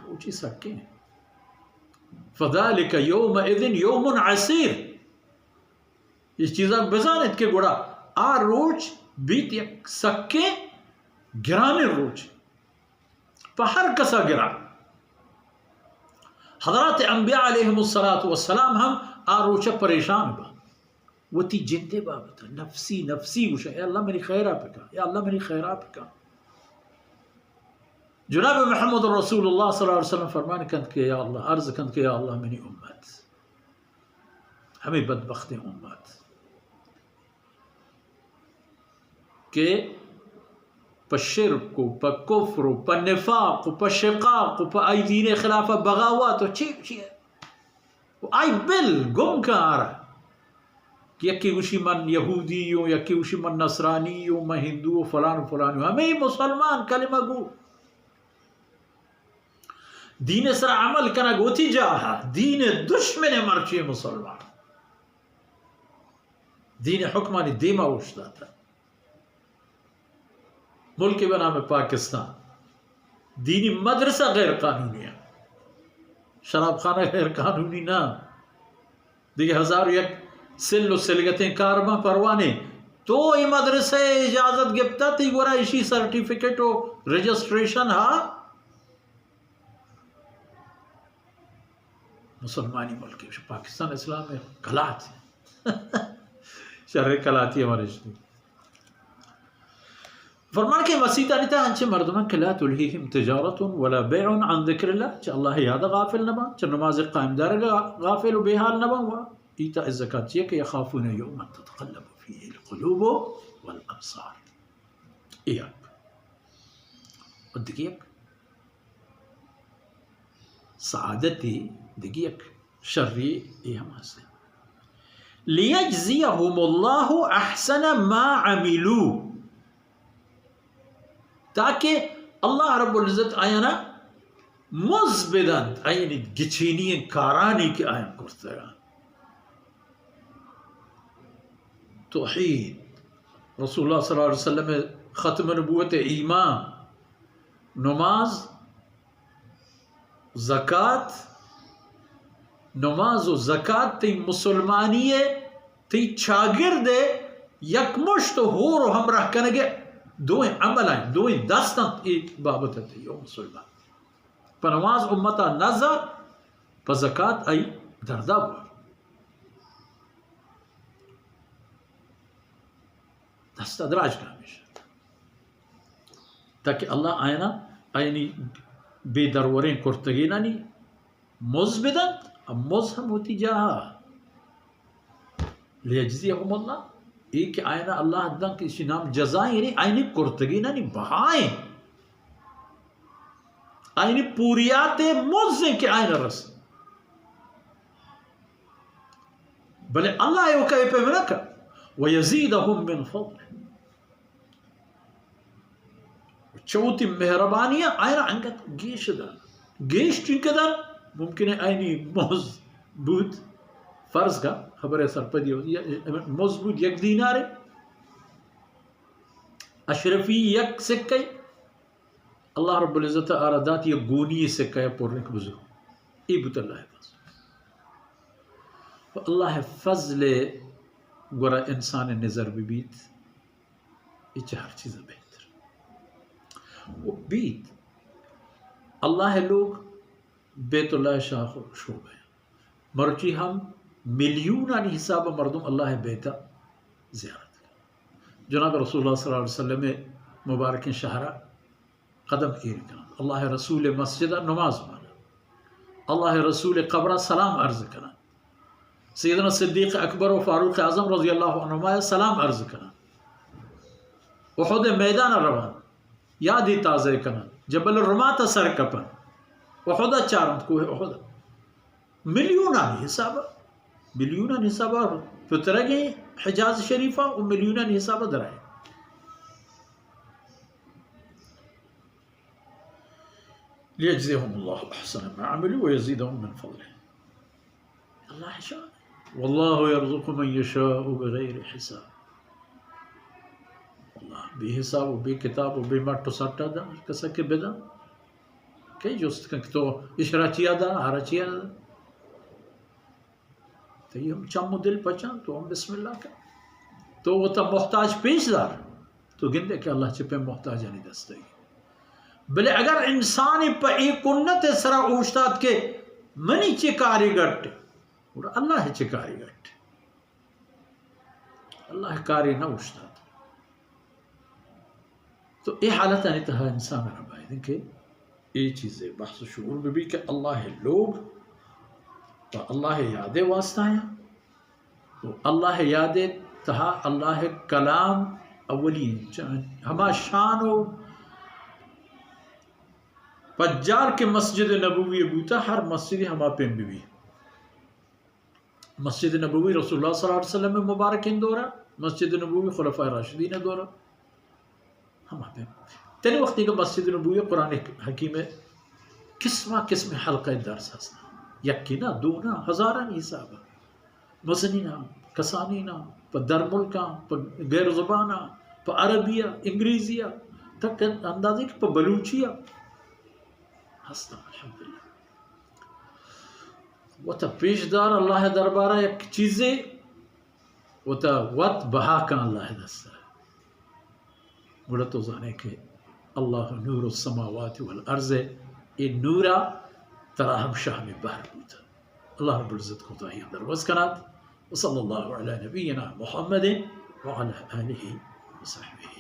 روچی سکیں۔ فذلك يومئذ يوم عسير۔ اے چیزاں بزانت کہ گڑا آ روچ بیت یک سکیں گرانیں روچ، پہ ہر کسا گران۔ حضرات انبیاء علیہم الصلاۃ والسلام ہم آ روچ پریشان با، وتی جندے بابت نفسی نفسی گوشا، یا اللہ منی خیرا بکا، یا اللہ منی خیرا بکا۔ جناب محمد رسول اللہ صلی اللہ علیہ وسلم فرمان کنت کہ یا اللہ، عرض کنت کہ یا اللہ منی امت، ہمیں بدبختیں امت کہ پہ شرک و پہ کفر و پہ نفاق و پہ شقاق و پہ آئی دین خلاف بغاوت و چی چی و آئی بل گم کن آرا۔ کہ یکی گوشی من یہودی ہوں، یکی گوشی من نصرانی ہوں، من ہندو و فلان و فلانی ہوں۔ ہمیں مسلمان کلمہ گو۔ دین سرا عمل کنگ وتی جاہا، دین دشمن مرچی مسلمان۔ دین حکمانی دیما اوشتاتا۔ ملک بہ نام پاکستان، دینی مدرسہ غیر قانونی ہے، شراب خانہ غیر قانونی نہ، دیگہ ہزار و یک سل و سلگتیں کار باں پروانے۔ تو اے مدرسہ اجازت گپتا، تی گورا اشی سرٹیفکیٹ و رجسٹریشن ہا؟ مسلمانی ملک ہے، پاکستان اسلام ہے، کلات ہے۔ شر کلاتی ہمارے شدی۔ فرمان کہ مسیتانی تہا انچیں مردماں کہ لا تلهيهم تجارة ولا بيع عن ذكر الله، چہ اللہ یاد غافل نباں، چہ نماز قائم دارگ غافل و بے حال نباں و ایتاء الزکات چیئے کہ يخافون يوما تتقلب فيه القلوب والأبصار۔ اے یک۔ و دگہ یک۔ سعادتی دگہ یک شری اے ہم ہست۔ لیجزیهم الله احسن ما عملوا، تاکہ اللہ رب العزت آیانا مز بدنت آیانی گچینی کارانی کہ آیان کرتگا۔ توحید، رسول اللہ صلی اللہ علیہ وسلم ختم نبوت، ایمان، نماز، زکات، نماز و زکات تئی مسلمانی ء، تئی چاگرد ء یک مشت ہور و ہمراہ کنگ ء دوئیں عمل انت، دوئیں دست انت اے بابت ء تئی او مسلمان۔ پہ نماز امتا نزار، پہ زکات آئی دردا بوار۔ دست ء دراج کن ہمیش انت۔ تاکہ اللہ آیانا آیانی بے دروریں کرتگینانی مز بدنت، ء مز ہم وتی جاہا۔ لیجزیهم اللہ، اے کہ آیانا اللہ دنت کہ اشی نام جزا، یعنی آیانی کرتگینانی بہائیں، آیانی پوریات مز کہ آیانا رس۔ بلے اللہ ایوکا اے پیم نہ کن۔ ویزیدهم من فضله۔ چہ وتی مہربانی ء آیانا انگت گیش دنت۔ گیش چنکہ دنت؟ ممکن ہے آیانی مز بوت، فرض کا خبر ہے سرپدی ہو، یا مز بوت یک دینارے، اشرفی یک سکے، اللہ رب العزت آرا دات یک گونی سکہ پرنک بزرگ۔ ای بوت اللہ فضل۔ و اللہ فضل گورا انسان نظر ببیت۔ اے چہ ہر چیز بہتر و بیت۔ اللہ لوگ بیت اللہ شاخ و شعبہ۔ مرچی ہم ملیونانی حساب مردم اللہ بیت زیارت۔ جناب رسول اللہ صلی اللہ علیہ وسلم مبارکیں شہرہ قدم ایر کنن۔ اللہ رسول مسجد نماز وانن۔ اللہ رسول قبر سلام عرض کنن۔ سیدنا صدیق اکبر و فاروق اعظم رضی اللہ عنہما سلام عرض کنن۔ احد میدان روان، یادی تازہ کنن۔ جبل الرمات سر کپن۔ احد چارنت، کوہ احد۔ ملیونانی حساب، ملیونانی حساب پترگیں حجاز شریفا و ملیونانی حساب درائے۔ لیجزیهم الله احسن ما عملوا ویزیدهم من فضله۔ اللہ شان۔ والله یرزق من یشاء بغیر حساب۔ اللہ بے حساب و بے کتاب و بے مٹ و سٹا دن، ہر کسا کہ بدن۔ کئی جست کن کہ تو اشرا چیا دا، ہرا چیا دا؟ تئی ہم چم و دل پچاں، تو ہم بسم اللہ کن۔ تو وتا محتاج پیش دار، تو گندے کہ اللہ چہ پہ محتاجانی دست ئی۔ بلے اگر انسانی پہ اے کنت سرا اوشتات کہ منی چے کاری گٹ، گڑا اللہ چے کاری گٹ؟ اللہ کاری نہ اوشتات۔ تو اے حالتانی تہا انسان را باید کہ اے چیزے بحث و شعور بہ بی کہ اللہ لوگ پہ اللہ یادے واسطہ یا، و اللہ یادے تہا اللہ کلام اولی، ہما شان و پجار کہ مسجد نبوی بوتا، ہر مسجد ہما پیم بہ بی۔ مسجد نبوی رسول اللہ صلی اللہ علیہ وسلم مبارکین دورہ، مسجد نبوی خلفاء راشدین دورہ، ہما پیم۔ تنی وقتی کہ مسجد نبوی قرآن حکیم قسمہ قسم حلقہ درس ہستا، یکی نہ، دو نہ، ہزارانی حساب۔ مزنینا، کسانینا، پہ درملکاں، پہ غیر زبانا، پہ عربیا، انگریزیا، تک اندازے کہ پہ بلوچیا ہستا، الحمدللہ۔ وتا پیش دار اللہ دربارہ یک چیزے، وتا وت بہا کن اللہ دستا۔ گڑا تو زانے کہ اللہ نور السماوات والارض، اے نورا ترا ہم شہمے بہر بوتا۔ اللہ رب العزت کوتاہی دروز کنات۔ وصلی اللہ علی نبینا محمد وعلی آلہ وصحبہ۔